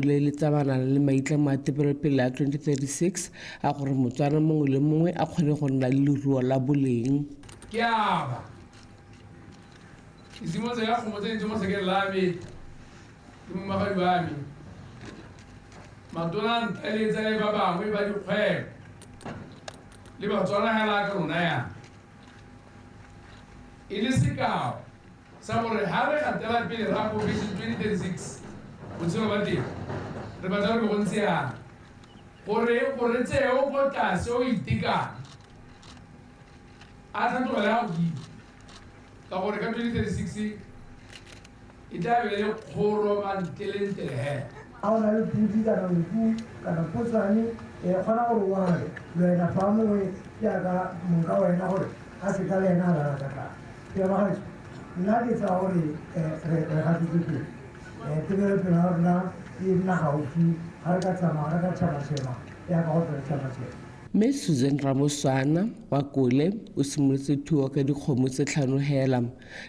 Le le tsamana le maitlamo a tebelopele a 2036 a gore Motswana mongwe le mongwe a kgone go nna le leruo la boleng. Ke aba ke simolotse ka kgomo tse ntse mo sekeng la me le momagadi wa me matona a ntaletsa le ba bangwe ba dikgwebo le Batswana hela ka rona yana e le sekao sa gore ha re gatela pele ra ko Vision 2036 botshelo ba teng re batla gore go ntse yang gore tseo ko tlase o itekang a tlhatlogela ya godimo ka gore ka 2036 e tla be le kgoro mantelentle hela. A o na le pudi kana nku kana potsane e kgona gore o abe le wena fa mongwe jaaka monka wena gore a seka le ena a lala ka tlala. Ke bagaetsho, nna ke tsaya gore re gatetse pele. Tebelopele ya rona e nna gaufi ga re ka tsamaya re ka tšhabatšhema jaaka go tle re tšhabatšhema. Mme Susan Ramoswana wa Kole o simolotse thuo ka dikgomo tse 5 hela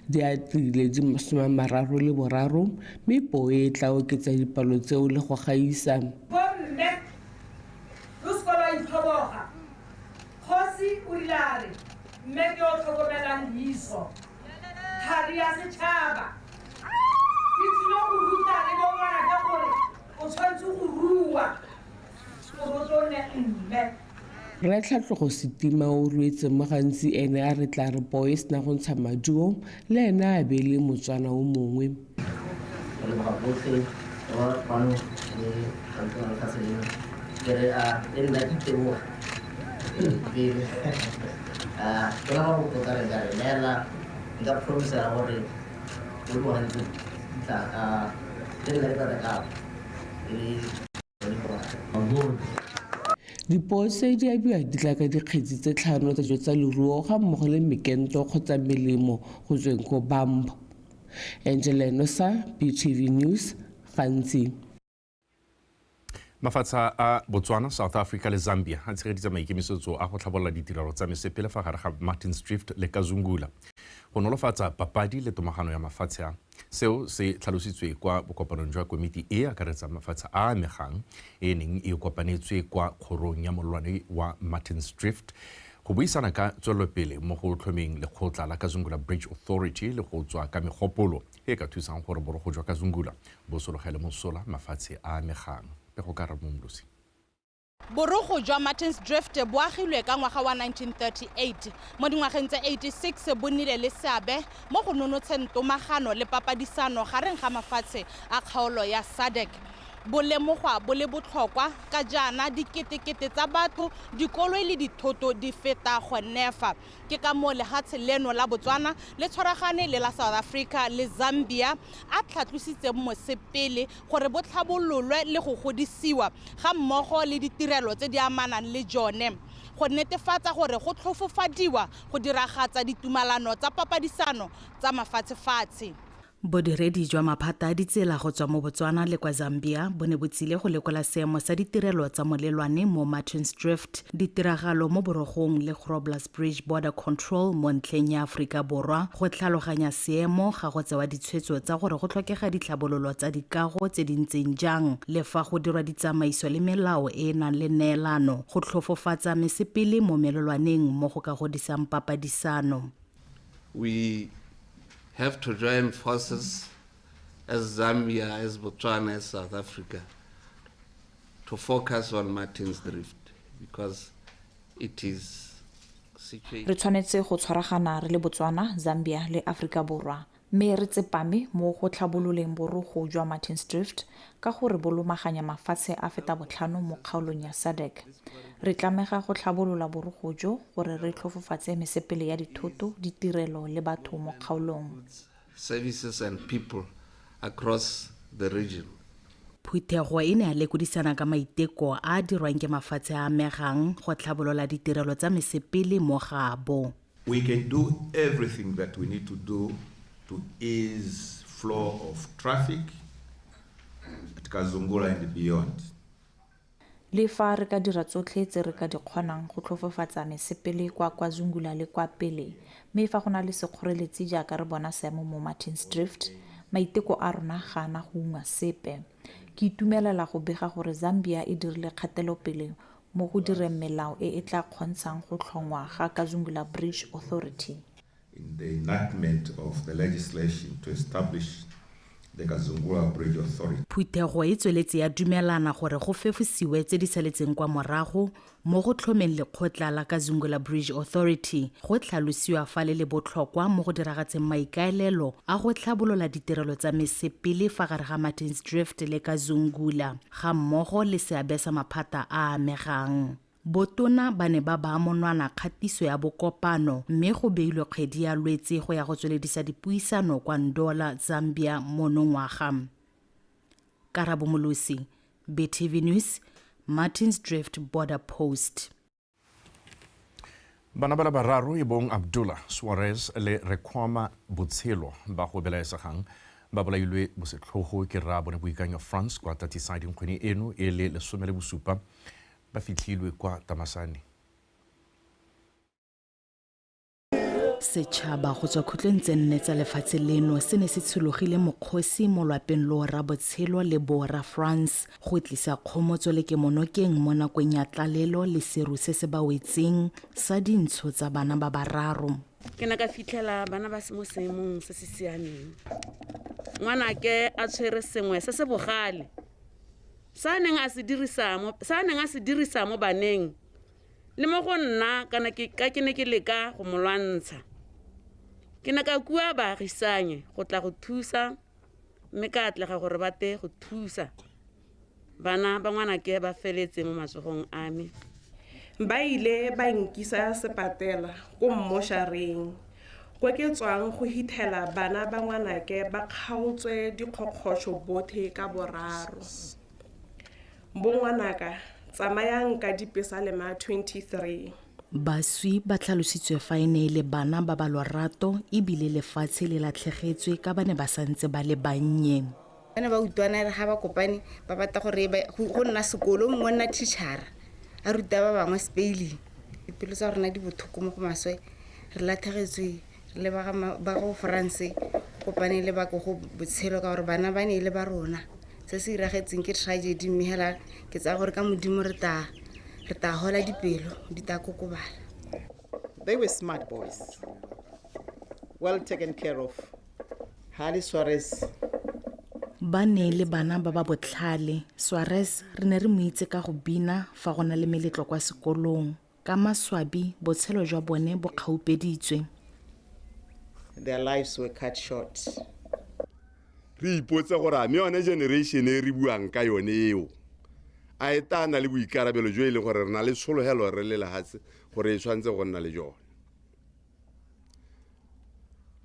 di atile di 33 mme poo e tla oketsa dipalo tseo le go gaisa. Bomme lo seka lwa itlhoboga, kgosi o rile a re mme ke o tlhokomelang leiso thari ya setšhaba. Ke tlile go ruta le bo ngwanaka gore o tshwanetse go rua gore o tlo nne mme. Rre Tlhatlogo Setima o ruetse mo gantsi ene a re tla re poo e sena go ntsha maduo le ene a be le Motswana o mongwe. Re leboga botlhe ba kwano le batswana lefatshe leno. Ke re a le nna ke iteboga pele. Ke nagana go tota re ka re neela, nka promise-a gore mo dingwageng tse di tlang, le nna ke tla reka e le Dipoo tse di abiwa di tla ka dikgetsi tse 5 tsa dijo tsa leruo ga mmogo le mekento kgotsa melemo go tsweng ko BAMB. Angela Enosa, BTV News, Gantsi. Mafatshe a Botswana, South Africa le Zambia a tshegeditse maikemisetso a go tlhabolola ditirelo tsa mesepele fa gare ga Martins Drift le Kazungula go nolofatsa papadi le tomagano ya mafatshe a. Seo se tlhalositswe kwa bokopanong jwa komiti e akaretsang mafatshe a amegang e neng e kopanetswe kwa kgorong ya molwane wa Martins Drift go buisana ka tswelelopele mo go tlhomeng lekgotla la Kazungula Bridge Authority le go tswa ka megopolo e ka thusang gore borogo jwa Kazungula bo sologele mosola mafatshe a amegang. Pego ka Ramomlosi. Borogo jwa Martins Drift bo agilwe ka ngwaga wa 1938. Mo dingwageng tse 86 bo nnile le seabe mo go nonotsheng tomagano le papadisano gareng ga mafatshe a kgaolo ya SADC. Bo lemogwa bo le botlhokwa ka jaana diketekete tsa batho, dikoloi le dithoto di feta go nefa. Ke ka moo lehatshe leno la Botswana le tshwaragane le la South Africa le Zambia a tlhatlositseng mosepele gore bo tlhabololwe le go godisiwa ga mmogo le ditirelo tse di amanang le jone go netefatsa gore go tlhofofadiwa go diragatsa ditumalano tsa papadisano tsa mafatshefatshe. Bodiredi jwa maphata a ditsela go tswa mo Botswana le kwa Zambia bo ne bo tsile go lekola seemo sa ditirelo tsa molelwane mo Martins Drift, ditiragalo mo borogong le Grobler's Bridge Border Control mo ntlheng ya Aforika Borwa go tlhaloganya seemo ga go tsewa ditshwetso tsa gore go tlhokega ditlhabololo tsa dikago tse di ntseng jang le fa go dirwa ditsamaiso le melao e e nang le neelano go tlhofofatsa mesepele mo melelwaneng mo go ka godisang papadisano. We have to join forces as Zambia, as Botswana, as South Africa to focus on Martins Drift because it is situated. Re tshwanetse go tshwaragana re le Botswana, Zambia le Afrika Borwa mme re tsepame mo go tlhabololeng borogo jwa Martins Drift ka gore bo lomaganya mafatshe a feta botlhano mo kgaolong ya SADC. Re tlamega go tlhabolola borogo jo gore re tlhofofatse mesepele ya dithoto, ditirelo le batho mo kgaolong. Services and people across the region. Phuthego e ne ya lekodisana ka maiteko a a dirwang ke mafatshe a amegang go tlhabolola ditirelo tsa mesepele mo gaabo. We can do everything that we need to do to ease flow of traffic at Kazungula and beyond. Le fa re ka dira tsotlhe tse re ka di kgonang go tlhofofatsa mesepele kwa Kazungula le kwa pele, mme fa go na le sekgoreletsi jaaka re bona seemo mo Martins Drift, maiteko a rona ga a na go ungwa sepe. Ke itumelela go bega gore Zambia e dirile kgatelopele mo go direng melao e e tla kgontshang go tlhongwa ga Kazungula Bridge Authority. In the enactment of the legislation to establish the Kazungula Bridge Authority. Phuthego e tsweletse ya dumelana gore go fefosiwe tse di saletseng kwa morago mo go tlhomeng lekgotla la Kazungula Bridge Authority go tlhalosiwa fa le le botlhokwa mo go diragatseng maikaelelo a go tlhabolola ditirelo tsa mesepele fa gare ga Martins Drift le Kazungula ga mmogo le seabe sa maphata a amegang. Botona ba ne ba baa monwana kgatiso ya bokopano mme go beilwe kgwedi ya Lwetse go ya go tsweledisa dipuisano kwa Ndola, Zambia monongwaga. Karabo Molosi, BTV News, Martins Drift Border Post. Bana ba le bararo e bong Abdullah Suarez le Rekwama Botshelo ba go belaesegang ba bolailwe bosetlhogo ke rraabone Boikanyo France kwa Tatisiding kgwedi eno e le 17 ba fitlhilwe kwa Tamasane. Setšhaba go tswa khutlong tse nne tsa lefatshe leno se ne se tshologile mokgosi mo lwapeng lo Rabotshelo le bo France go tlisa kgomotso le kemonokeng mo nakong ya tlalelo le seru se se ba wetseng sa dintsho tsa bana ba bararo. Ke ne ka fitlhela bana ba se mo seemong se se siameng. Ngwanake a tshwere sengwe se se bogale sa neng a se dirisa mo baneng le mo go nna kana ke ne ke leka go mo lwantsha. Ke ne ka kua baagisanye go tla go thusa mme ka atlega gore ba te go thusa bana ba ngwanake ba feletse mo matsogong a me. Ba ile ba nkisa sepatela ko mmoshareng kwa ke tswang go hithela bana ba ngwanake ba kgaotswe dikgokgotsho bothe ka boraro. Bongwanaka tsamayang ka dipesalema 23. Baswi ba tlhalositswe fa e ne e le bana ba ba lorato ebile lefatshe le latlhegetswe ka ba ne ba santse ba le bannye. Ba ne ba utlwana re ga ba kopane ba batla gore go nna sekolo mongwe nna teacher a ruta ba bangwe spelling. Dipelo tsa rona di botlhoko mo go maswe, re latlhegetswe re le ba go France kopane le ba go Botshelo ka gore bana ba ne e le ba rona. Se se iragetseng ke tragedy mme hela ke tsaya gore ka Modimo re tla hola dipelo di tla kokobala. They were smart boys, well taken care of. Harley Suarez. Ba ne le bana ba ba botlhale. Suarez re ne re mo itse ka go bina fa go na le meletlo kwa sekolong. Ka maswabi botshelo jwa bone bo kgaupeditswe. Their lives were cut short. Re ipotse gore a mme yone generation e re buang ka yone eo a e tla na le boikarabelo jo e leng gore re na le tshologelo re le lehatshe gore e tshwanetse go nna le jone.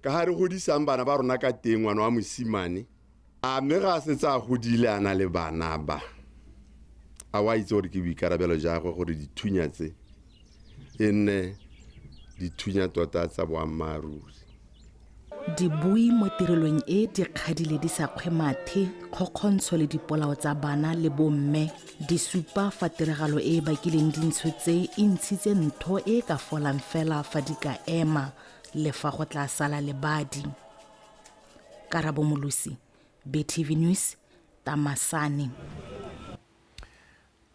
Ka ga re godisang bana ba rona ka teng, ngwana wa mosimane a mme ga a setse a godile a na le bana ba a wa itse gore ke boikarabelo ja gagwe gore dithunya tse e nne dithunya tota tsa boammaaruri. Dibui mo tirelong e di kgadile di sa kgwe mathe, kgokgontsho le dipolao tsa bana le bomme di supa fa tiragalo e e bakileng dintsho tse e ntshitse ntho e ka folang fela fa di ka ema le fa go tla sala lebadi. Karabo Molosi, BTV News, Tamasane.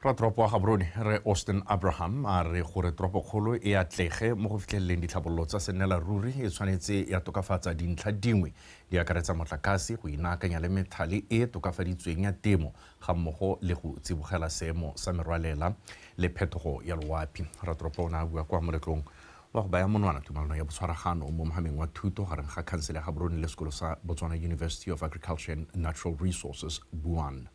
Ratoropo wa Gaborone re Austin Abraham a re gore toropokgolo e atlege mo go fitlheleleng ditlhabololo tsa sennela ruri e tshwanetse ya tokafatsa dintlha dingwe di akaretsa motlakase, go inaakanya le methale e tokafaditsweng ya temo ga mmogo le go tsibogela seemo sa merwalela le phetogo ya loapi. Ratoropo o ne a bua kwa moletlong wa go baya monwana tumalano ya botshwaragano mo mohameng wa thuto gareng ga khansele ya Gaborone le sekolo sa Botswana University of Agriculture and Natural Resources, BUAN.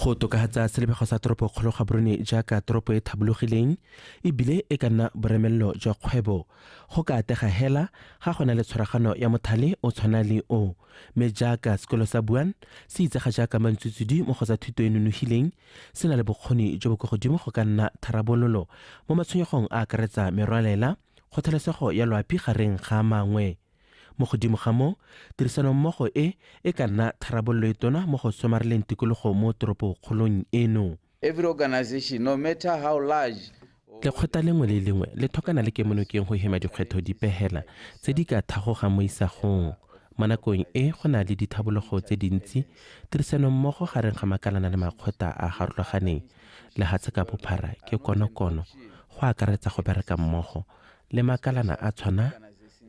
Go tokafatsa selebego sa toropokgolo Gaborone jaaka toropo e thabologileng ebile e ka nna boremelelo jwa kgwebo go ka atega hela ga go na le tshwaragano ya mothale o tshwana le o mme jaaka sekolo sa BUAN se itsega jaaka mantsutsudi mo go tsa thuto e nonofileng se na le bokgoni jo bo kwa godimo go ka nna tharabololo mo matshwenyegong a akaretsa merwalela, kgothalesego ya loapi gareng ga mangwe. Mo godimo ga moo, tirisanommogo e e ka nna tharabololo e tona mo go somareleng tikologo mo toropokgolong eno. Every organization, no matter how large, Lekgotla lengwe le lengwe le tlhokana le kemonokeng go hema dikgwetlho dipe hela tse di ka thagogang mo isagong. Mo nakong e go na le dithabologo tse dintsi, tirisanommogo gareng ga makalana le makgotla a a farologaneng lehatshe ka bophara ke konokono go akaretsa go bereka mmogo le makalana a tshwana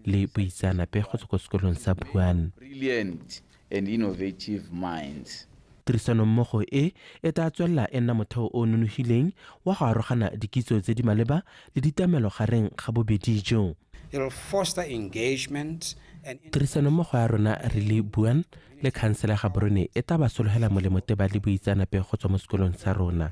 le boitseanape go tswa ko sekolong sa Buan. Brilliant and innovative minds. Tirisanommogo e e tla tswelela e nna motheo o o nonofileng wa go arogana dikitso tse di maleba le ditlamelo gareng ga bobedi jo. It'll foster engagement and Tirisanommogo ya rona re le Buan le khansele ya Gaborone e tla ba sologela molemo teba le boitseanape go tswa mo sekolong sa rona.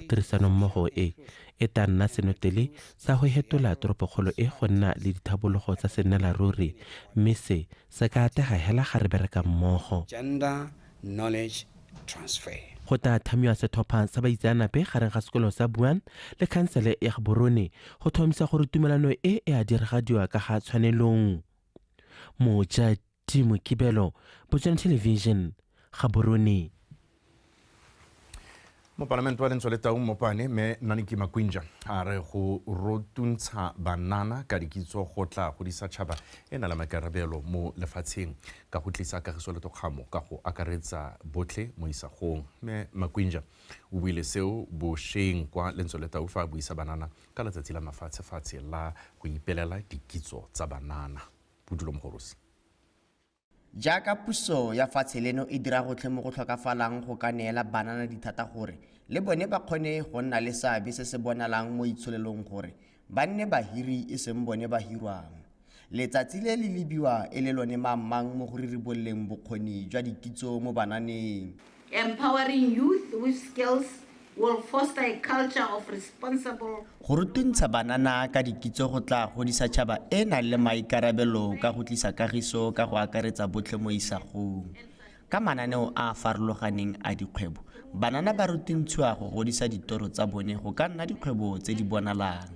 Tirisanommogo e e tla nna senotele sa go hetola toropokgolo e go nna le dithabologo tsa sennelaruri, mme se se ka atlega hela ga re bereka mmogo. Gender knowledge transfer. Go tla thamiwa setlhopha sa baitseanape gareng ga sekolo sa Buan le khansele ya Gaborone go tlhomamisa gore tumelano e e a diragadiwa ka ga tshwanelong. Mojati Mokibelo, Botswana Television, Gaborone. Mopalamente wa Lentswe le Tau Mopane mme Naniki Makwinja a re go rotuntsha banana ka dikitso go tla godisa tšhaba e na le maikarabelo mo lefatsheng ka go tlisa kagiso le tokgamo ka go akaretsa botlhe mo isagong. Mme Makwinja o buile seo bošeng kwa Lentswe le Tau fa a buisa banana ka letsatsi la mafatshefatshe la go ipelela dikitso tsa banana. Bodulo Mogorosi. Jaaka puso ya fatshe leno e dira gotlhe mo go tlhokafalang go ka neela banana dithata gore le bone ba kgone go nna le seabe se se bonalang mo itsholelong gore ba nne bahiri e seng bone ba hirwang. Letsatsi le le lebiwa e le lone mang-mang mo go riribololeng bokgoni jwa dikitso mo bananeng. Empowering youth with skills will foster a culture of responsible. Go rutuntsha banana ka dikitso go tla godisa tšhaba e nang le maikarabelo ka go tlisa kagiso ka go akaretsa botlhe mo isagong. Ka mananeo a a farologaneng a dikgwebo, banana ba rutuntshiwa go godisa ditoro tsa bone go ka nna dikgwebo tse di bonalang.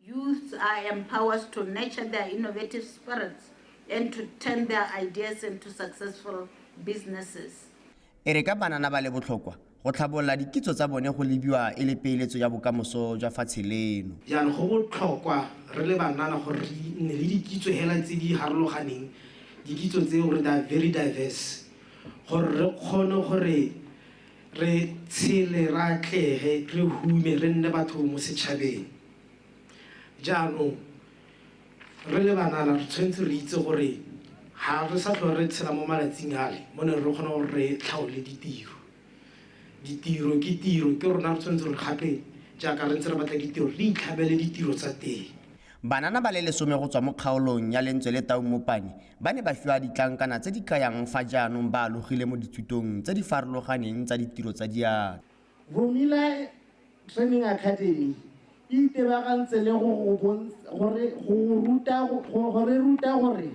Youths are empowered to nurture their innovative spirits and to turn their ideas into successful businesses. E re ka banana ba le botlhokwa, go tlhabolola dikitso tsa bone go lebiwa e le peeletso ya bokamoso jwa fatshe leno. Jaanong go botlhokwa re le banana gore re nne le dikitso hela tse di harologaneng, dikitso tse gore they are very diverse, gore re kgone gore re tshele, re atlege, re hume, re nne batho mo setšhabeng. Jaanong re le banana re tshwanetse re itse gore ha re sa tlhole re tshela mo malatsing ale mo ne re kgona gore re tlhaole ditiro. Ditiro ke tiro, ke rona re tshwanetse gore gape jaaka re ntse re batla ditiro re itlhamele ditiro tsa teng. Banana ba le 10 go tswa mo kgaolong ya Lentswe le Tau Mopane ba ne ba fiwa ditlankana tse di kayang fa jaanong ba alogile mo dithutong tse di farologaneng tsa ditiro tsa diatla. Vumile Training Academy e itebagantse le go re ruta gore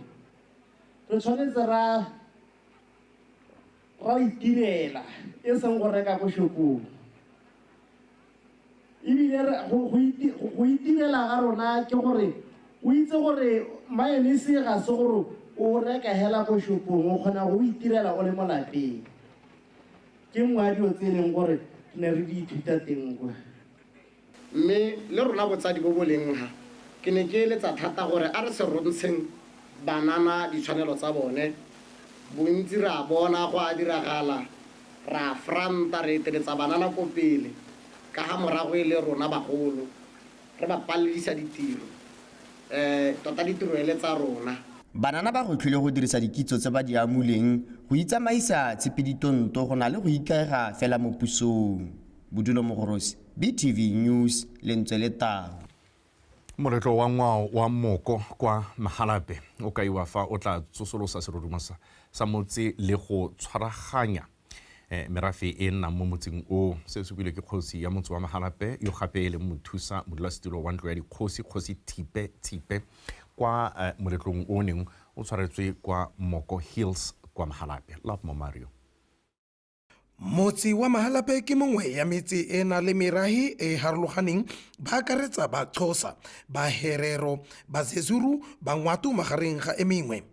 re tshwanetse ra itirela e seng go reka ko shopong. Ebile go itirela ga rona ke gore o itse gore mayonnaise ga se gore o reka hela ko shopong, o kgona go itirela o le mo lapeng. Ke nngwe ya dilo tse e leng gore ne re di ithuta teng kwa. Mme le rona botsadi bo bo leng ha, ke ne ke eletsa thata gore a re se rontsheng banana ditshwanelo tsa bone. Bontsi re a bona go a diragala, ra franta re eteletsa banana ko pele, ka ga morago e le rona bagolo re ba paledisa ditiro, tota ditiro e le tsa rona. Banana ba gwetlhile go dirisa dikitso tse ba di amuleng go itsamaisa tshepeditonto go na le go ikaega fela mo pusong. Bodulo Mogorosi, BTV News, Lentswe le Tau. Moletlo wa ngwao wa moko kwa Mahalapye o kaiwa fa o tla tsosolosa serodumo sa motse le go tshwaraganya merafe e nnang mo motseng o. Se se builwe ke kgosi ya motse wa Mahalapye yo gape e leng mothusa modulasetilo wa ntlo ya dikgosi, Kgosi Thipe Thipe, kwa moletlong o neng o tshwaretswe kwa Moko Hills kwa Mahalapye. Love Mo Mario. Motse wa Mahalapye ke mongwe ya metse e na le merahe e harologaneng, ba akaretsa ba Xhosa, ba Herero, ba Zezuru, ba Ngwato magareng ga e mengwe.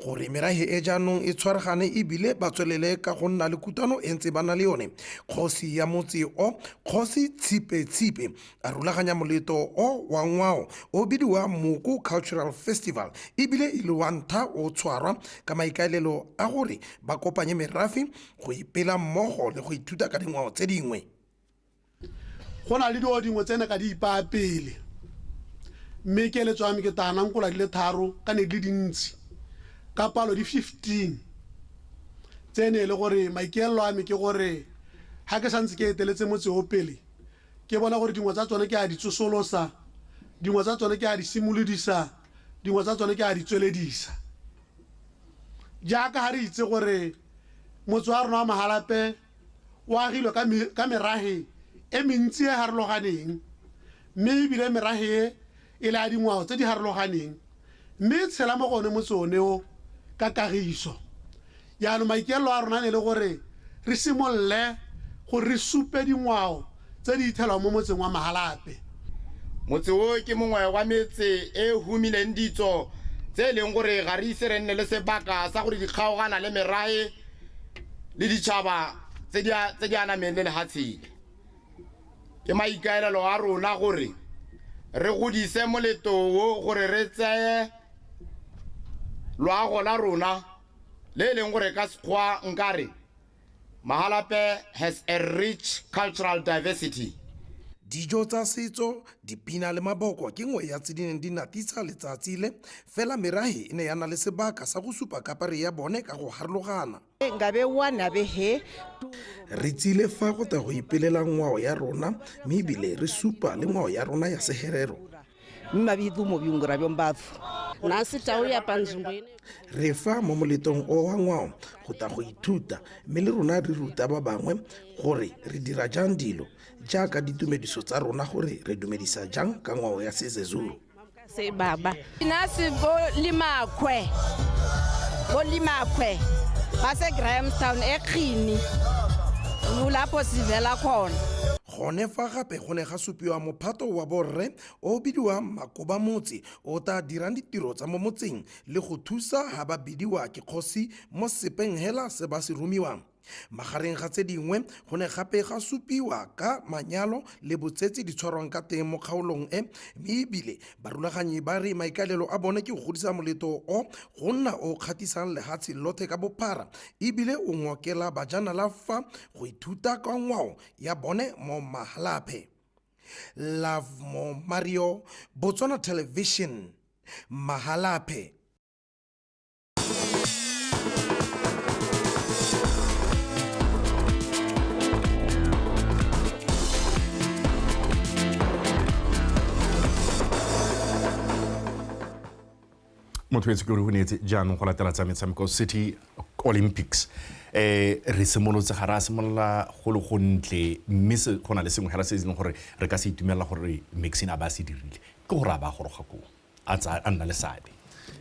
Gore merahe e jaanong e tshwaragane ebile ba tswelele ka go nna le kutlwano e ntse ba na le yone, kgosi ya motse o, Kgosi Tshipe Tshipe, a rulaganya moleto o wa ngwao o bidiwa Moko Cultural Festival, ebile e le wa ntlha o tshwarwa ka maikaelelo a gore ba kopanye merafe go ipela mmogo le go ithuta ka dingwao tse dingwe. Go na le dilo dingwe tse ne ka di ipaya pele, mme keletso ya me ke tana nkola di le 3 ka ne di le dintsi, ka palo di 15 tse ne e le gore maikaelelo a me ke gore ha ke santse ke eteletse motse o pele, ke bona gore dingwe tsa tsone ke a di tsosolosa, dingwe tsa tsone ke a di simolodisa, dingwe tsa tsone ke a di tsweledisa. Jaaka ha re itse gore motse wa rona wa Mahalapye o agilwe ka merahe e mentsi e harologaneng, mme ebile merahe e le a dingwao tse di harologaneng, mme e tshela mo go one motse one o ka kagiso. Jaanong maikaelelo a rona ne le gore re simolole gore re supe dingwao tse di ithelwang mo motseng wa Mahalapye. Motse o ke mongwe wa metse e humileng ditso tse e leng gore ga re ise re nne le sebaka sa gore di kgaogana le merahe le ditšhaba tse di anameng le lehatshe. Ke maikaelelo a rona gore re godise moleto o gore re tseye loago la rona le e leng gore ka Sekgowa nkare Mahalapye has a rich cultural diversity. Dijo tsa setso, dipina le maboko ke nngwe ya tse di neng di natisa letsatsi le, fela merahe e ne ya na le sebaka sa go supa kapari ya bone ka go harologana. Nkabe wa nabe he. Re tsile fa go tla go ipelela ngwao ya rona, mme ebile re supa le ngwao ya rona ya seherero. Mmabidu mo byungura byombatho. Nasi tau ya panzumbu ene. Re fa mo moletong o wa ngwao go tla go ithuta, mme le rona re ruta ba bangwe gore re dira jang dilo jaaka ditumediso tsa rona gore re dumedisa jang ka ngwao ya Sezulu. Se baba. Nasi bo limakhwe. Bo limakhwe. Ba se Grahamstown e Qini. Kulapho sivela khona. Gone fa gape go ne ga supiwa mophato wa borre o bidiwang Makoba Motse o tla dirang ditiro tsa mo motseng le go thusa ha ba bidiwa ke kgosi mo sepeng hela se ba se romiwang. Magareng ga tse dingwe go ne gape ga supiwa ka manyalo le botsetsi di tshwarwang ka teng mo kgaolong e, mme ebile barulaganyi ba re maikaelelo a bone ke go godisa moleto o go nna o kgatisang lehatshe lothe ka bophara, ebile o ngokela bajanala fa go ithuta ka ngwao ya bone mo Mahalapye. Lovemore Mario, Botswana Television, Mahalapye. Motho etse ke re hunetse jaanong go latela tsa metshameko City Olympics. Re simolotse ga ra simolola go le gontle, mme go na le sengwe hela se e leng gore re ka se itumella gore Maxine a ba se dirile, ke gore a ba goroga koo, a tsaya a nna le seabe.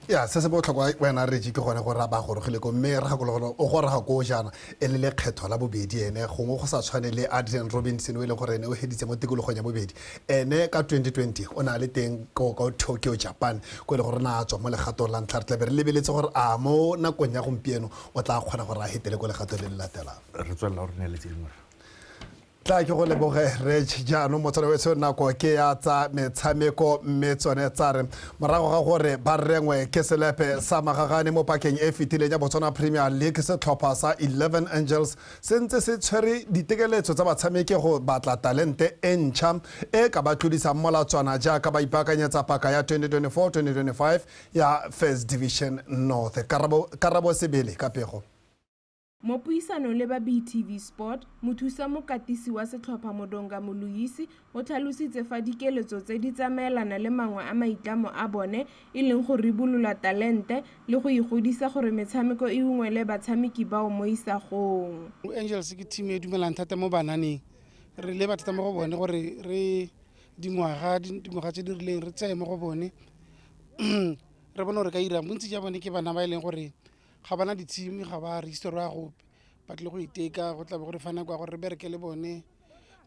Ya, se se botlhokwa wena Reggie ke gone gore a ba gorogile ko, mme re gakologelwa o goroga koo jaana e le lekgetho la bobedi ene, gongwe go sa tshwane le Adrian Robinson o e leng gore ene o heditse mo tikologong ya bobedi. Ene ka 2020 o ne a le teng ko Tokyo, Japan, ko e leng gore o ne a tswa mo legatong la ntlha. Re tlabe re lebeletse gore a mo nakong ya gompieno o tla kgona gore a hetele ko legatong le le latelang. Re tswelela gore re neele tse dingwe. Tla ke go leboge Reg. Jaanong motswana wetsho nako ke ya tsa metshameko, mme tsone tsa re morago ga gore ba rengwe ke selepe sa magagane mo pakeng e fetileng ya Botswana Premier League, setlhopha sa 11 Angels se ntse se tshwere ditekeletso tsa batshameki go batla talente e ntšha e ka ba tlodisang molatswana jaaka ba ipaakanyetsa paka ya 2024-2025 ya First Division North. Karabo Sebele ka pego. Mo puisanong le ba BTV Sport, mothusa mokatisi wa setlhopha Modonga Moloisi o tlhalositse fa dikeletso tse di tsamaelana le mangwe a maitlamo a bone e leng go ribolola talente le go igodisa gore metshameko e ungwele batshameki bao mo isagong. Angels ke team e dumelang thata mo bananeng, re leba thata mo go bone gore re dingwaga tse di rileng re tseye mo go bone, re bone gore ka irang. Bontsi jwa bone ke bana ba e leng gore ga bana di-team, ga ba registerwa gope, ba tlile go iteka, go tla be go re fa nako ya gore re bereke le bone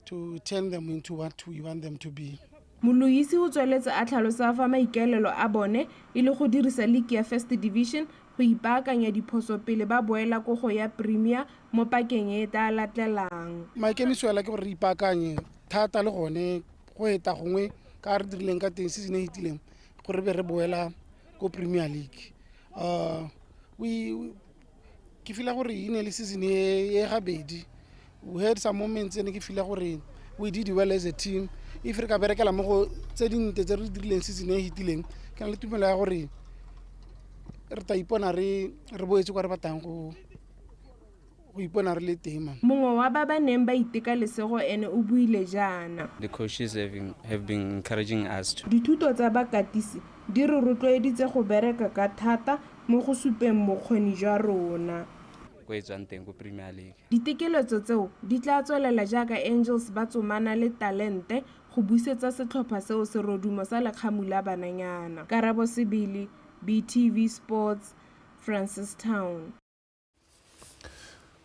to turn them into what we want them to be. Moloisi o tsweletse a tlhalosa fa maikaelelo a bone e le go dirisa league ya First Division go ipaakanya diphoso pele ba boela ko go ya Premier mo pakeng e tla latelang. Maikemiso fela ke gore re ipaakanye thata le gone go eta gongwe ka re dirileng ka teng season e fetileng gore be re boela ko Premier League. Ke feel gore e ne le season e gabedi. We had some moments ene ke feel gore we did well as a team. If re ka berekela mo go tse dintle tse re dirileng season e fetileng, ke na le tumelo ya gore re tla ipona re boetse kwa re batlang go ipona re le teng man. Mongwe wa ba ba neng ba iteka lesego ene o buile jaana. The coaches have been encouraging us to. Dithuto tsa bakatisi di re rotloeditse go bereka ka thata mo go supeng bokgoni jwa rona. Ko e tswang teng ko Premier League. Ditekeletso tseo di tla tswelela jaaka Angels ba tsomana le talente go busetsa setlhopha seo serodumo sa lekgamu la bananyana. Karabo Sebele, BTV Sports, Francistown.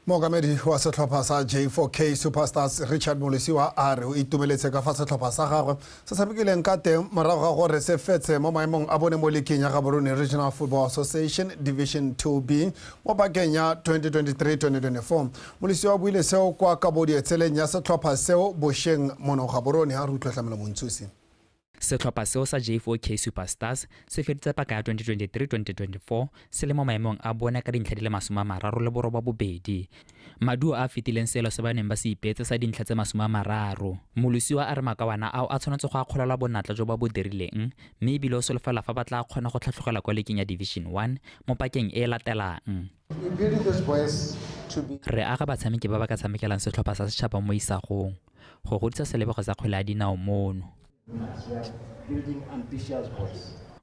Mookamedi wa setlhopha sa J4K Superstars Richard Molosiwa a re o itumeletse ka fa setlhopha sa gagwe se tshamekileng ka teng morago ga gore se fetse mo maemong a bone mo leaking ya Gaborone Regional Football Association Division 2B mo pakeng ya 2023-2024. Molosiwa o buile seo kwa kabodietseleng ya setlhopha seo bošeng mono Gaborone. A re utlwe Tlamelo Montsusi. Setlhopha seo sa J4K Superstars se feditse paka ya 2023-2024 se le mo maemong a bone ka dintlha di le 38. Maduo a fetileng selo se ba neng ba se ipeetse sa dintlha tse 30. Molosiwa a re makawana ao a tshwanetse go akgolelwa bonatla jo ba bo dirileng, mme ebile o solofela fa ba tla kgona go tlhatlhogela kwa leking ya Division 1 mo pakeng e e latelang. Re aga batshameki ba ba ka tshamekelang setlhopha sa setšhaba mo isagong, go godisa selebego sa kgwele ya dinao mono.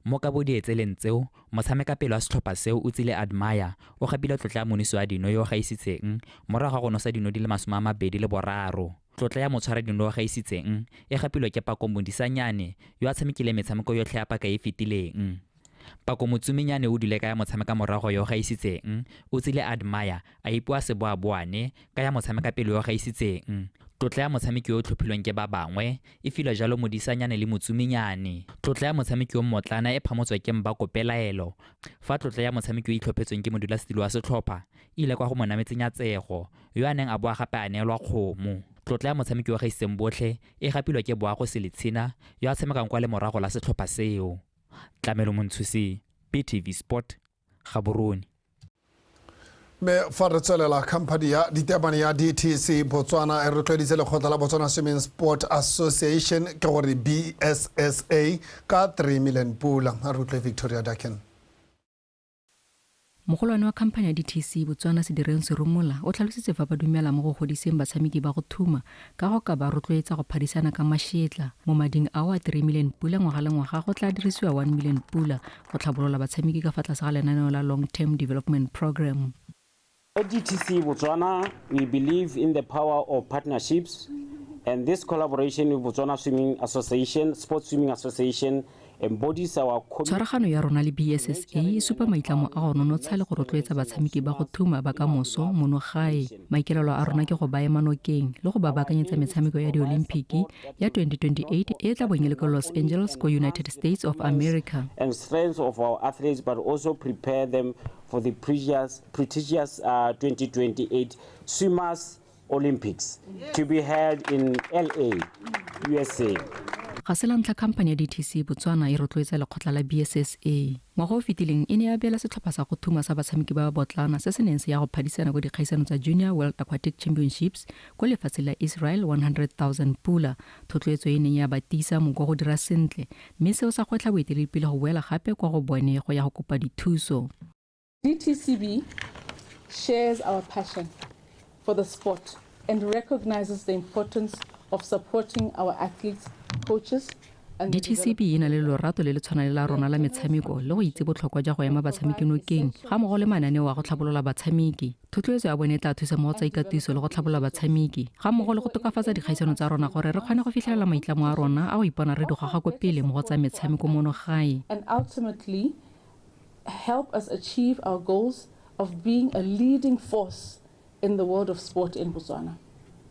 Mo kabodietseleng tseo, motshamekapele wa setlhopha seo o tsile Admire o gapile tlotla ya monisi wa dino yo o gaisitseng morago ga go nosa dino di le 23. Tlotla ya motshwaradino yo o gaisitseng e gapilwe ke Pako Modisanyane yo a tshamekileng metshameko yotlhe ya paka e fetileng. Pako Motsumenyane o dule ka ya motshameka morago yo o gaisitseng, o tsile Admire a ipoa seboaboane ka ya motshamekapele yo o gaisitseng. Tlotla ya motshameki yo o tlhophilweng ke ba bangwe e filwe jalo Modisanyane le Motsumenyane. Tlotla ya motshameki yo mmotlana e phamotswe ke Mbako Pelaelo, fa tlotla ya motshameki yo itlhophetsweng ke modulasetilo wa setlhopha e ile kwa go Monametse Nyatsego yo a neng a boa gape a neelwa kgomo. Tlotla ya motshameki yo gaisitseng botlhe e gapilwe ke Boago Seletshina yo a tshamekang kwa lemorago la setlhopha seo. Tlamelo Montshusi, BTV Sport, Gaborone. Mme fa re tswelela, khamphani ya diteemane ya DTC Botswana e rotloeditse lekgotla la Botswana Swimming Sport Association ke gore BSSA ka 3 million pula. A re utlwe Victoria Daken. Mogolwane wa khamphani ya DTC Botswana Sedireng Serumola o tlhalositse fa ba dumela mo go godiseng batshameki ba go thuma ka go ka ba rotloetsa go phadisana ka mašetla. Mo mading ao a 3 million pula ngwaga le ngwaga go tla dirisiwa 1 million pula go tlhabolola batshameki ka fa tlase ga lenaneo la Long Term Development Program. At DTC Botswana, we believe in the power of partnerships, and this collaboration with Botswana Swimming Association, Sports Swimming Association, embodies our Tshwaragano ya rona le BSSA e supa maitlamo a go nonotsha le go rotloetsa batshameki ba go thuma ba ka moso mono gae. Maikaelelo a rona ke go ba ema nokeng le go ba baakanyetsa metshameko ya Diolimpiki ya 2028 e tla bong e le ko Los Angeles ko United States of America. And strength of our athletes, but also prepare them for the prestigious 2028 Swimmers Olympics to be held in LA, USA. Ga se la ntlha khamphani ya DTC Botswana e rotloetsa lekgotla la BSSA. Ngwaga o fetileng e ne ya beela setlhopha sa go thuma sa batshameki ba ba botlana se se neng se ya go phadisana ko dikgaisano tsa Junior World Aquatic Championships ko lefatsheng la Israel 100,000 pula. Thotloetso e neng ya ba tiisa moko go dira sentle, mme seo sa gwetlha boeteledipele go boela gape kwa go bone go ya go kopa dithuso. DTCB shares our passion for the sport and recognizes the importance of supporting our athletes, coaches, and DTCB e na le lorato le le tshwana le la rona la metshameko le go itse botlhokwa jwa go ema batshameki nokeng ga mmogo le mananeo a go tlhabolola batshameki. Thotloetso ya bone e tla thusa mo go tsa ikatiso le go tlhabolola batshameki ga mmogo le go tokafatsa dikgaisano tsa rona gore re kgone go fitlhelela maitlamo a rona a go ipona re di goga ko pele mo go tsa metshameko mono gae. And ultimately help us achieve our goals of being a leading force in the world of sport in Botswana.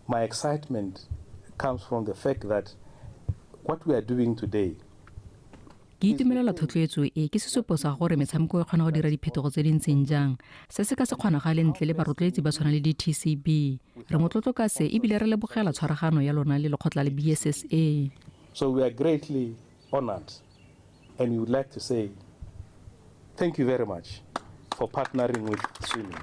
My excitement comes from the fact that what we are doing today Ke itumelela thotloetso e, ke sesupo sa gore metshameko e kgona go dira diphetogo tse di ntseng jang. Se se ka se kgonagale ntle le barotloetsi ba tshwana le di-TCB. Re motlotlo ka se ebile re lebogela tshwaragano ya lona le lekgotla le BSSA. So we are greatly honored and we would like to say thank you very much for partnering with swimming.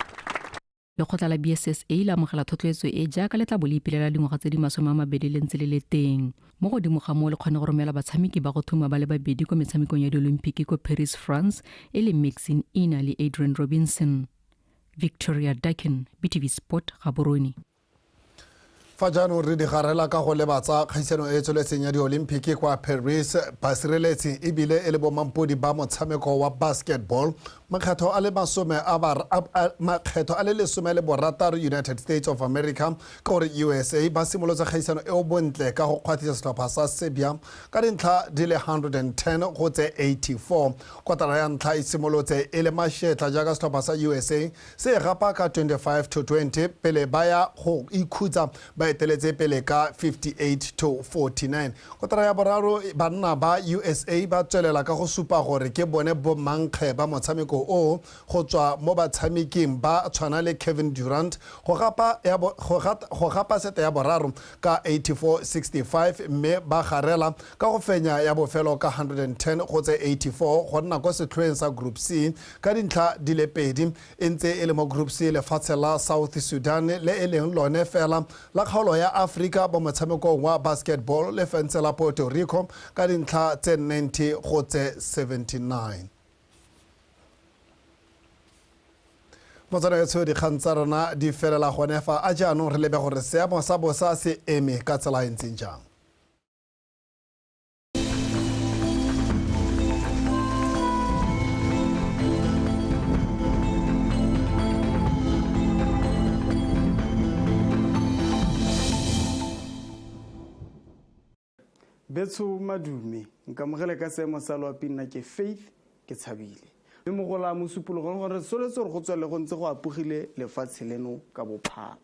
Lekgotla la BSSA le amogela thotloetso e jaaka le tla bo le ipelela dingwaga tse di 20 le ntse le le teng. Mo godimo ga moo le kgone go romela batshameki ba go thuma ba le babedi ko metshamekong ya diolimpiki ko Paris, France, e leng Maxine Ina le Adrian Robinson. Victoria Dakin, BTV Sport, Gaborone. Fa jaanong re digarela ka go lebatsa kgaisano e e tsweletseng ya diolimpiki kwa Paris, basireletsi ebile e le bomampodi ba motshameko wa basketball makgetho a le masome a makgetho a le 16 United States of America ka gore USA ba simolotse kgaisano eo bontle ka go kgwathisa setlhopha sa Serbia ka dintlha di le 110 go tse 84. Kotara ya ntlha e simolotse e le mashetla jaaka setlhopha sa USA se gapa ka 25 to 20 pele ba ya go ikhutsa ba eteletse pele ka 58 to 49. Kotara ya boraro banna ba USA ba tswelela ka go supa gore ke bone bomankge ba motshameko o go tswa mo batshameking ba tshwana le Kevin Durant go gapa sete ya boraro ka 84-65 mme ba garela ka go fenya ya bofelo ka 110 go tse 84 go nna kwa setlhoeng sa Group C ka dintlha di le pedi. E ntse e le mo Group C lefatshe la South Sudan le e leng lone fela la kgaolo ya Afrika bo motshamekong wa basketball le fentse la Puerto Rico ka dintlha tse 90 go tse 79. Motsana etsho dikgang tsa rona di felela gone fa a jaanong re lebe gore seemo sa bosa se eme ka tsela e ntseng jang. Betso madume nkamogele ka seemo sa loapi nna ke Faith ke tshabile mme mogola mosupologong gore soletse gore go tswelele go ntse go apogile lefatshe leno ka bophara.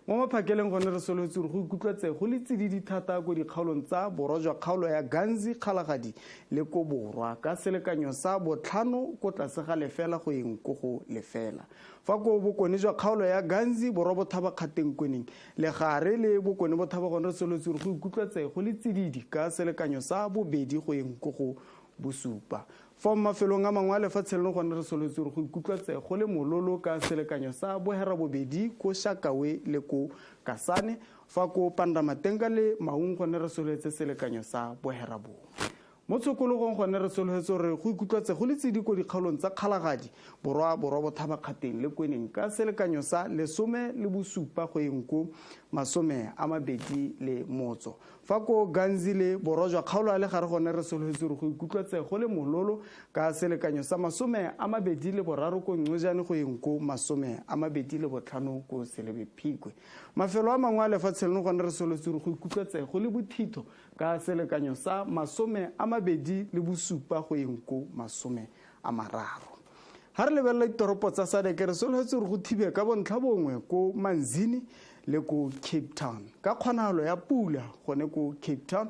Mo maphakeleng gone re soletse gore go ikutlwetse go le tsididi thata ko dikgaolong tsa borwa jwa kgaolo ya Ganzi, Kgalagadi le ko borwa ka selekanyo sa 5 ko tlase ga lefela go yeng ko go lefela. Fa ko bokone jwa kgaolo ya Ganzi, borwa bothaba kgateng kweneng le gare le bokone bothaba gone re soletse gore go ikutlwetse go le tsididi ka selekanyo sa 2 go yeng ko go 7. Fa mafelong a mangwe a lefatshe leno gone re soletse gore go ikutlwetse go le mololo ka selekanyo sa 8 ko Shakawe le ko Kasane. Fa ko Pandamatenga le Maung gone re soletse selekanyo sa 9. Mo tshokologong gone re soletse gore go ikutlwetse go le tsididi ko dikgaolong tsa Kgalagadi, borwa borwa bothaba kgateng le kweneng ka selekanyo sa 17 go yeng ko 23. Fa ko Ganzi le borwa jwa kgaolo ya legare gone re soletse gore go ikutlwetse go le mololo ka selekanyo sa 23 ko Ncojane go yeng ko 25 ko Selebi Phikwe. Mafelo a mangwe a lefatshe leno gone re soletse gore go ikutlwetse go le bothitho ka selekanyo sa 27 go yeng ko 30. Ha re lebelela ditoropo tsa SADC re soletse gore go thibe ka bontlha bongwe ko Manzini le ko Cape Town ka kgonagalo ya pula gone ko Cape Town.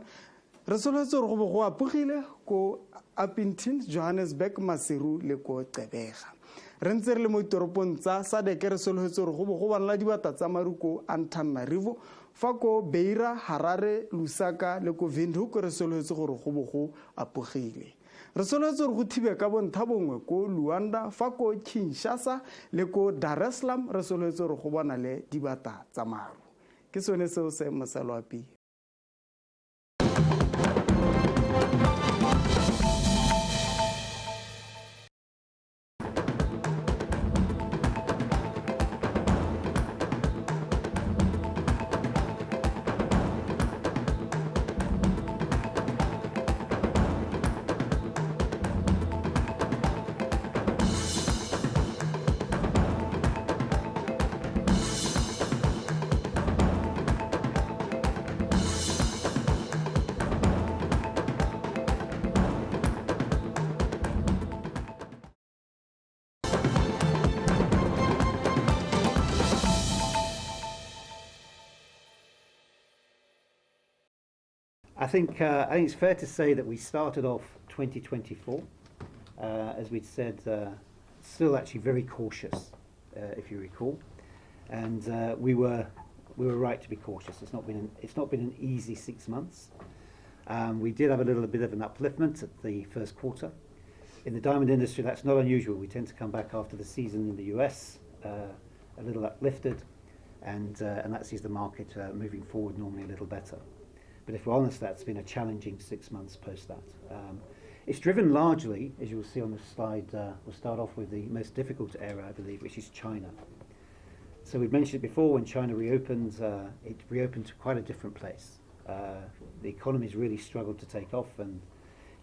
Re soletse gore go bo go apogile ko Upington, Johannesburg, Maseru le ko Gqeberha. Re ntse re le mo ditoropong tsa SADC re soletse gore go bo go bonala dibata tsa maru ko Antananarivo. Fa ko Beira, Harare, Lusaka le ko Windhoek re soletse gore go bo go apogile. Re soletse gore go thibe ka bontlha bongwe ko Luanda, fa ko Kinshasa le ko Dar es Salaam re soletse gore go bona le dibata tsa maru. Ke sone seo seemo sa loapi. I think it's fair to say that we started off 2024, as we'd said, still actually very cautious, if you recall, and we were right to be cautious. It's not been an easy 6 months. We did have a little bit of an upliftment at the first quarter. In the diamond industry, that's not unusual. We tend to come back after the season in the US, a little uplifted, and that sees the market moving forward normally a little better. But if we're honest, that's been a challenging 6 months post that. It's driven largely, as you'll see on this slide, we'll start off with the most difficult area, I believe, which is China. So we've mentioned it before, when China reopened, it reopened to quite a different place. The economy's really struggled to take off, and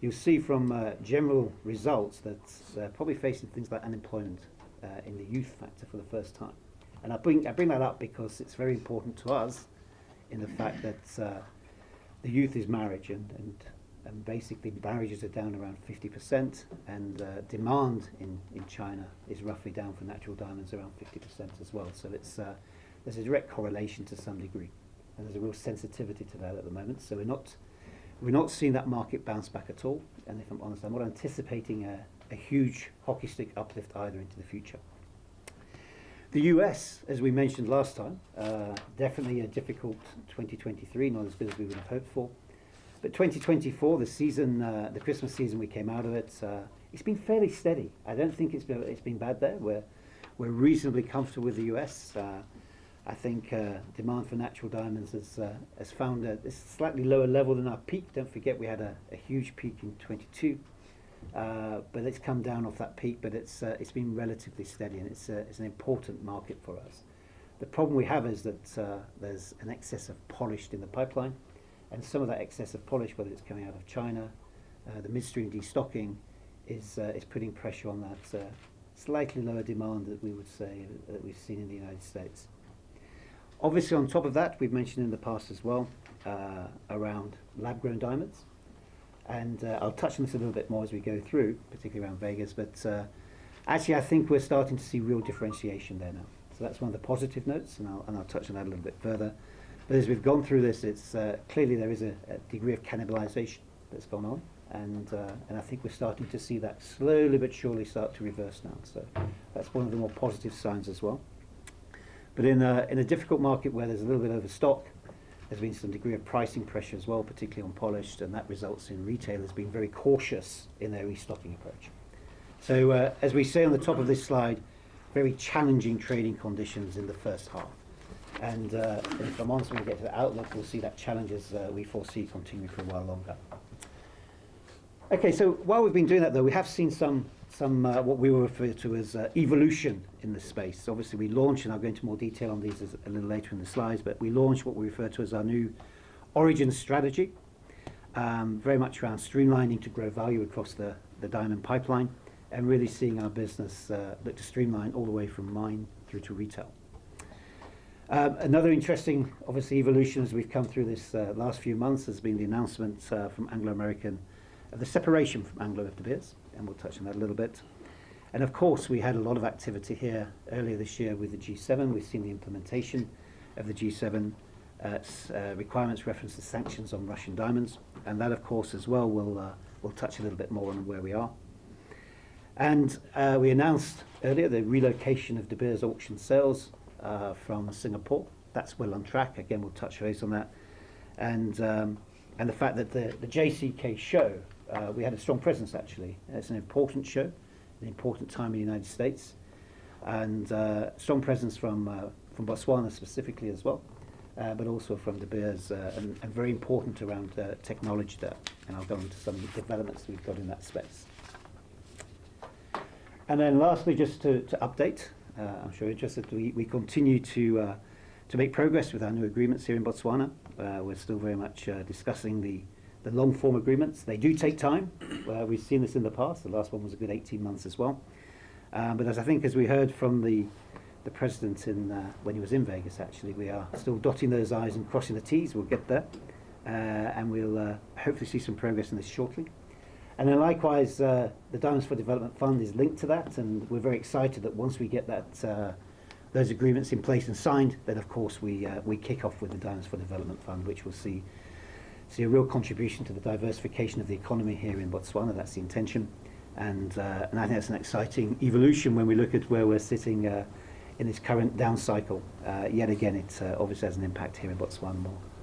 you'll see from general results that they're probably facing things like unemployment in the youth factor for the first time. And I bring that up because it's very important to us in the fact that the youth is marriage, and basically marriages are down around 50%, and demand in China is roughly down for natural diamonds around 50% as well. So it's there's a direct correlation to some degree, and there's a real sensitivity to that at the moment. So we're not seeing that market bounce back at all, and if I'm honest, I'm not anticipating a huge hockey stick uplift either into the future. The US, as we mentioned last time, definitely a difficult 2023, not as good as we would have hoped for. But 2024, the season, the Christmas season we came out of it, it's been fairly steady. I don't think it's been bad there. We're reasonably comfortable with the US. I think demand for natural diamonds has found a slightly lower level than our peak. Don't forget we had a huge peak in 22, but it's come down off that peak. But it's been relatively steady, and it's an important market for us. The problem we have is that there's an excess of polished in the pipeline, and some of that excess of polish, whether it's coming out of China, the midstream destocking, is putting pressure on that slightly lower demand that we would say that we've seen in the United States. Obviously, on top of that, we've mentioned in the past as well around lab-grown diamonds, and I'll touch on this a little bit more as we go through, particularly around Vegas, but actually I think we're starting to see real differentiation there now. So that's one of the positive notes, and I'll touch on that a little bit further. But as we've gone through this, it's clearly there is a degree of cannibalization that's gone on, and I think we're starting to see that slowly but surely start to reverse now. So that's one of the more positive signs as well. But in a difficult market where there's a little bit overstock, there's been some degree of pricing pressure as well, particularly on polished, and that results in retailers being very cautious in their restocking approach. So as we say on the top of this slide, very challenging trading conditions in the first half. And if I'm honest, when we get to the outlook, we'll see that challenges we foresee continuing for a while longer. Okay, so while we've been doing that, though, we have seen some what we will refer to as evolution in the space. Obviously, we launched, and I'll go into more detail on these a little later in the slides, but we launched what we refer to as our new origin strategy, very much around streamlining to grow value across the diamond pipeline, and really seeing our business look to streamline all the way from mine through to retail. Another interesting, obviously, evolution as we've come through this last few months has been the announcement from Anglo American of the separation from Anglo of De Beers, and we'll touch on that a little bit. And of course, we had a lot of activity here earlier this year with the G7. We've seen the implementation of the G7 requirements reference to sanctions on Russian diamonds, and that, of course, as well, we'll touch a little bit more on where we are. And we announced earlier the relocation of De Beers auction sales from Singapore. That's well on track. Again, we'll touch base on that. And the fact that the JCK show, we had a strong presence, actually. It's an important show, an important time in the United States, and strong presence from Botswana specifically as well, but also from De Beers, and very important around technology there. And I'll go into some developments that we've got in that space. And then lastly, just to update, I'm sure you're interested, we continue to make progress with our new agreements here in Botswana. We're still very much discussing the long-form agreements. They do take time. We've seen this in the past. The last one was a good 18 months as well. But as I think, as we heard from the president when he was in Vegas, actually, we are still dotting those I's and crossing the T's. We'll get there. And we'll hopefully see some progress in this shortly. And then likewise, the Diamonds for Development Fund is linked to that, and we're very excited that once we get that those agreements in place and signed, then of course we kick off with the Diamonds for Development Fund, which will see see a real contribution to the diversification of the economy here in Botswana. That's the intention. And I think that's an exciting evolution when we look at where we're sitting in this current down cycle. Yet again, it obviously has an impact here in Botswana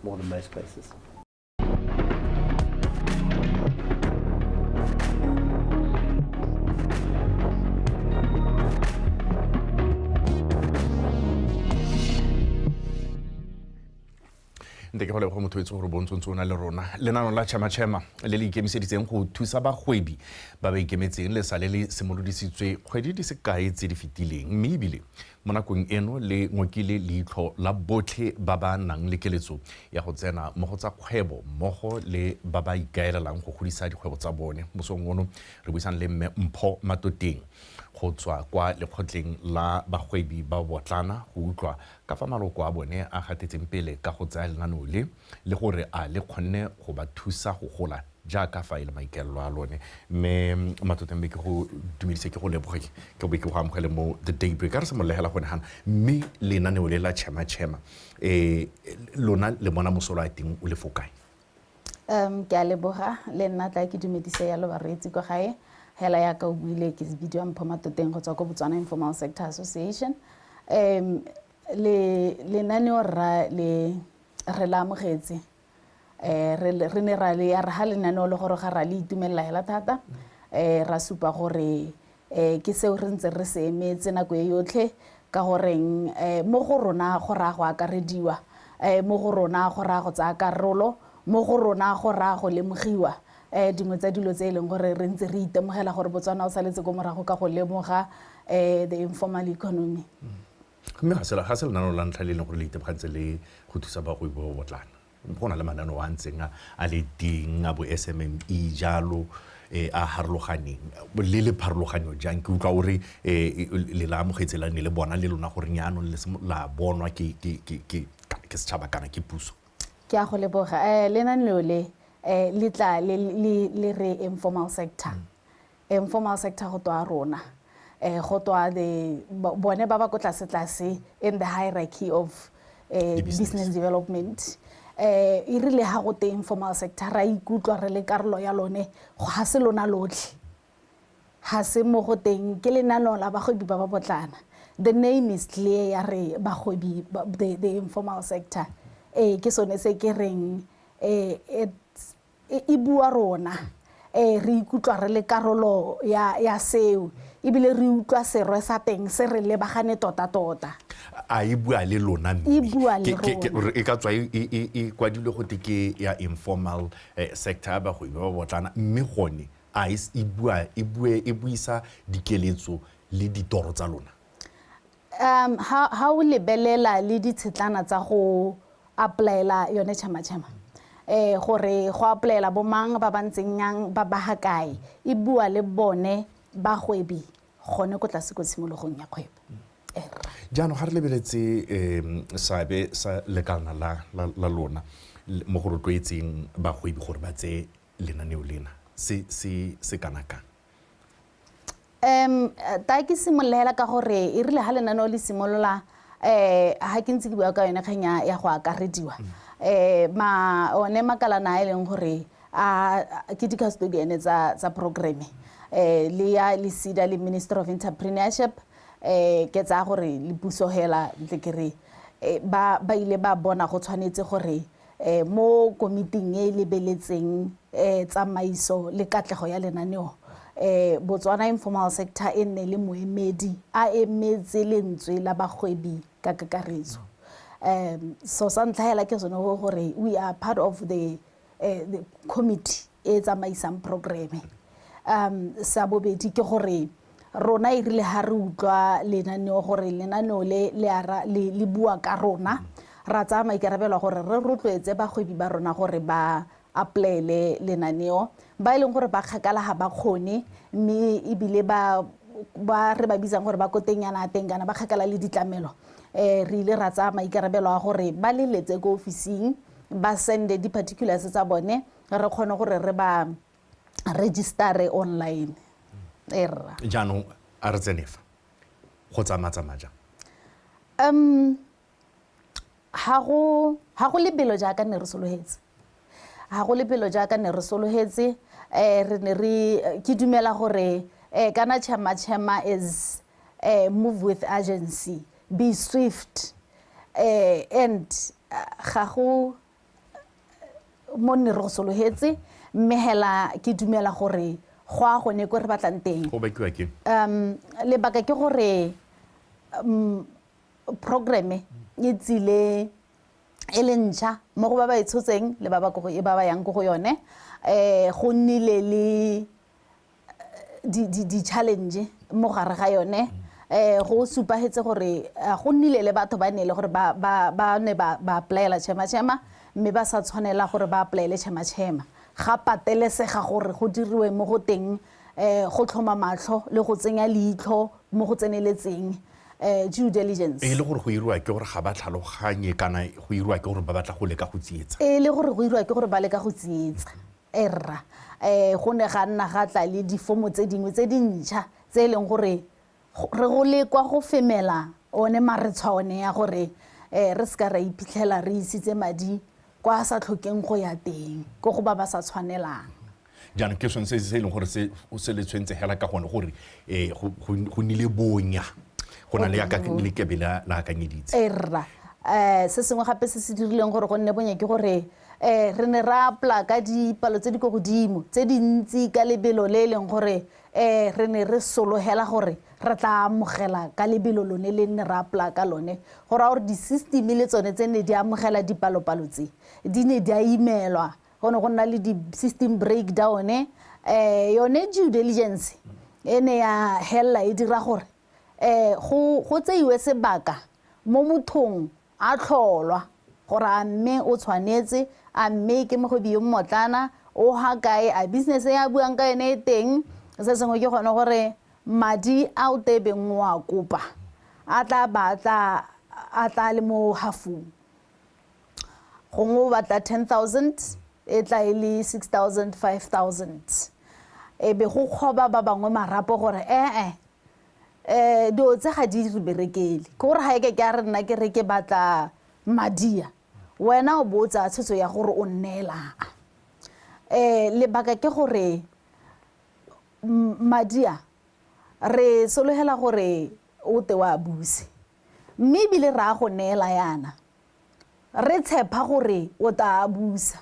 more than most places. Nte ke go leboga motho etse gore bontsontso o na le rona. Lenaneo la Chema Chema le le ikemiseditseng go thusa bagwebi ba ba ikemetseng le sale le simolodisitswe kgwedi di sekae tse di fetileng, mme ebile mo nakong eno le ngokile leitlho la botlhe ba ba nang le keletso ya go tsena mo go tsa kgwebo mmogo le ba ba ikaelelang go godisa dikgwebo tsa bone. Mosong ono re buisang le mme Mpho Matoteng go tswa kwa lekgotleng la bagwebi ba botlana go utlwa ka fa maloko a bone a gatetseng pele ka go tsaya lenaneo le le gore a le kgonne go ba thusa go gola jaaka fa e le maikaelelo a lone. Mme Matoteng, be ke go dumedise, ke go leboge, ke be ke go amogele mo The Daybreak. A re simololegela gone gana, mme lenaneo le la Chema Chema lona le bona mosola a teng o le fo kae? Ke a leboga le nna, tla ke dumedise yalo bareetsi kwa gae. Hela ya ka o buile, ke bidiwa Mpho Matoteng go tswa ko Botswana Informal Sector Association. Le lenaneo rra le re la amogetse, re ne ra le ya re ha lenaneo le gore ga ra le itumelela hela thata, ra supa gore ke seo re ntse re se emetse nako e yotlhe, ka goreng mo go rona go raya go akarediwa, mo go rona go raya go tsaya karolo, mo go rona go raya go lemogiwa. Dingwe tsa dilo tse e leng gore re ntse re itemogela gore Botswana o saletse ko morago ka go lemoga the informal economy. Mme ga se lenaneo la ntlha le e leng gore le itemogantse le go thusa bagwebi ba botlana. Go na le mananeo a ntseng a le teng a bo SMME jalo, a harologaneng le le pharologanyo jang? Ke utlwa o re le la amogetse la ne le bona le lona gore jaanong le la bonwa ke setšhaba kana ke puso. Ke a go leboga. Lenaneo le le tla le re informal sector. Informal sector go tswa rona, go tswa the bone ba ba ko tlase tlase in the hierarchy of business development. E rile ha go te informal sector ra ikutlwa re le karolo ya lone, ga se lona lotlhe, ga se mo go teng ke lenaneo la bagwebi ba ba botlana. The name is clear ya re bagwebi, the informal sector. Ke sone se ke reng e bua rona, re ikutlwa re le karolo ya seo, ebile re utlwa serwe sa teng se re lebagane tota-tota. A e bua le lona mme? E bua le rona. E ka tswa e kwadilwe gote ke ya informal sector ya bagwebi ba botlana, mme gone a e buisa dikeletso le ditoro tsa lona? Ha o lebelela le ditshetlana tsa go applyela yone Chema Chema, gore go applyela bo mang ba ba ntseng yang ba ba ha kae, e bua le bone bagwebi gone ko tlase ko tshimologong ya kgwebo. Jaanong ga re lebeletse seabe sa lekalana la lona mo go rotloetseng bagwebi gore ba tseye lenaneo lena, se kana kang? Ta ke simololela ka gore e rile ha lenaneo le simolola, ha ke ntse ke bua ka yone kgang ya go akarediwa, ma one makalana a e leng gore a ke di-custodian tsa programme, le ya le SEDA le Minister of Entrepreneurship, ke tsaya gore le puso hela ntle ke re ba ile ba bona go tshwanetse gore mo komiting e lebeletseng tsamaiso le katlego ya lenaneo, Botswana Informal Sector e nne le moemedi a emetse lentswe la bagwebi ka kakaretso. So sa ntlha hela ke sone gore we are part of the committee e tsamaisang programme. Sa bobedi ke gore rona e rile ha re utlwa lenaneo gore lenaneo le bua ka rona, ra tsaya maikarabelo gore re rotloetse bagwebi ba rona gore ba applyele lenaneo. Ba e leng gore ba kgakala ga ba kgone, mme ebile ba re ba bitsang gore ba ko tengnyana teng kana ba kgakala le ditlamelo, re ile ra tsaya maikarabelo a gore ba leletse ko ofising, ba sende di-particulars tsa bone, re kgone gore re ba registere online. Jaanong a re tsene fa go tsamaya-tsamaya jang? Ha go lebelo jaaka ne re sologetse. Ga go lebelo jaaka ne re sologetse. Re ne re ke dumela gore kana Chema Chema is move with urgency, be swift, and ga go mo ne re go sologetse, mme hela ke dumela gore go a gone ko re batlang teng. Go bakiwa ke Lebaka ke gore programme e tsile e le ntšha mo go ba ba e tshotseng le ba ba ba yang ko go yone. Go nnile le di-challenge mo gare ga yone. Go supagetse gore go nnile le batho ba ne le gore ba ne ba applyela Chema Chema, mme ba sa tshwanela gore ba applyele Chema Chema. Ga patelesega gore go diriwe mo go teng go tlhoma matlho le go tsenya leitlho mo go tseneletseng, due diligence. E le gore go iriwa ke gore ga ba tlhaloganye, kana go iriwa ke gore ba batla go leka go tsietsa? E le gore go iriwa ke gore ba leka go tsietsa, erra. Go ne ga nna ga tla le difomo tse dingwe tse dintšha tse e leng gore re go lekwa go femela one maretshwa one ya gore re se ka ra iphitlhela re isitse madi kwa a sa tlhokeng go ya teng, ko go ba ba sa tshwanelang. Jaanong ke sone se se e leng gore se le tshwentse hela ka gone gore go nnile bonya go na le yaka le kebe la akanyeditse. Erra. Se sengwe gape se se dirileng gore go nne bonya ke gore re ne ra apply ka dipalo tse di ko godimo tse dintsi ka lebelo le e leng gore re ne re sologela gore re tla amogela ka lebelo lone le nne ra apply ka lone. Go raya gore di-system le tsone tse ne di amogela dipalopalo tse di ne di a imelwa, go ne go nna le di-system breakdown. Yone due diligence e ne ya hella e dira gore go tseiwe sebaka mo mothong a tlholwa gore a mme o tshwanetse, a mme ke mogwebi yo mmotlana, o ha kae, a business e a buang ka yone e teng. Se sengwe ke gone gore madi a o tebeng o a kopa a tla ba a tla le mo hafung, gongwe o batla 10,000 e tla e le 6,000, 5,000, e be go kgoba ba bangwe marapo gore dilo tse ga di re berekele. Ke gore ga e ke a re nna ke re ke batla madia, wena o bo o tsaya tshwetso ya gore o nneelang. Lebaka ke gore madia re sologela gore o te wa buse, mme ebile re a go neela yana re tshepa gore o ta busa.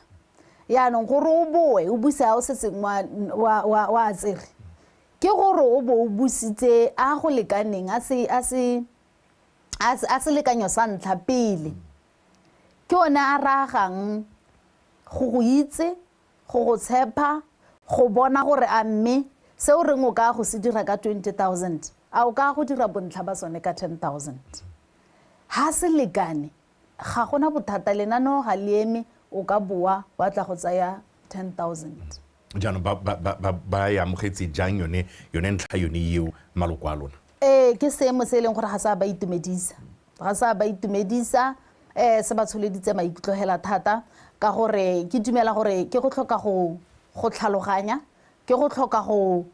Yaanong gore o boe o buse a o setseng wa tsere, ke gore o bo o busitse a go lekaneng a selekanyo sa ntlha pele. Ke one a ragang go go itse, go go tshepa, go bona gore a mme se o reng o ka go se dira ka 20,000, a o ka go dira bontlha ba sone ka 10,000. Ha se lekane, ga gona bothata, lenaneo ga le eme, o ka boa wa tla go tsaya 10,000. Jaanong ba e amogetse jang yone ntlha yone eo maloko a lona? Ke seemo se e leng gore ga sa ba itumedisa, ga sa ba itumedisa. Se ba tsholeditse maikutlo hela thata, ka gore ke dumela gore ke go tlhoka go tlhaloganya, ke go tlhoka go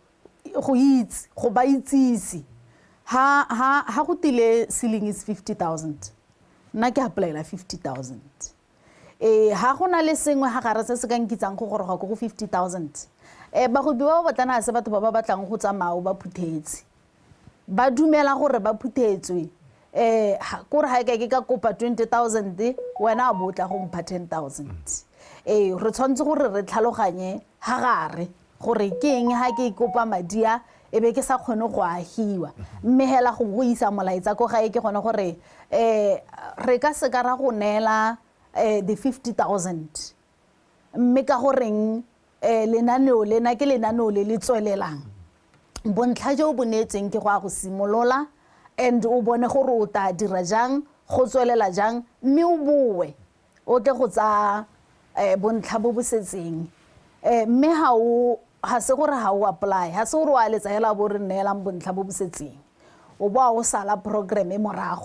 itse, go ba itsise. Ha go tile ceiling is 50,000, nna ke applyela 50,000. Ha go na le sengwe ga gare se se ka nkitsang go goroga ko go 50,000. Bagwebi ba ba botlana se batho ba ba batlang go tsamaya ba phuthetse, ba dumela gore ba phuthetswe. Kore ga e ke ka kopa 20,000, wena a bo tla go mpha 10,000. Re tshwanetse gore re tlhaloganye ga gare gore ke eng ha ke kopa madi a e be ke sa kgone go agiwa. Mme hela go isa molaetsa ko gae ke gone gore re ka se ka ra go neela the 50,000, mme ka goreng lenaneo lena ke lenaneo le le tswelelang. Bontlha jo bo neetseng ke go a go simolola, and o bone gore o tla dira jang, go tswelela jang, mme o boe o tle go tsaya bontlha bo bo setseng. Mme ga se gore ga o apply, ga se gore o a letsa hela bo re neelang bontlha bo bo setseng, o boa o sala programme morago.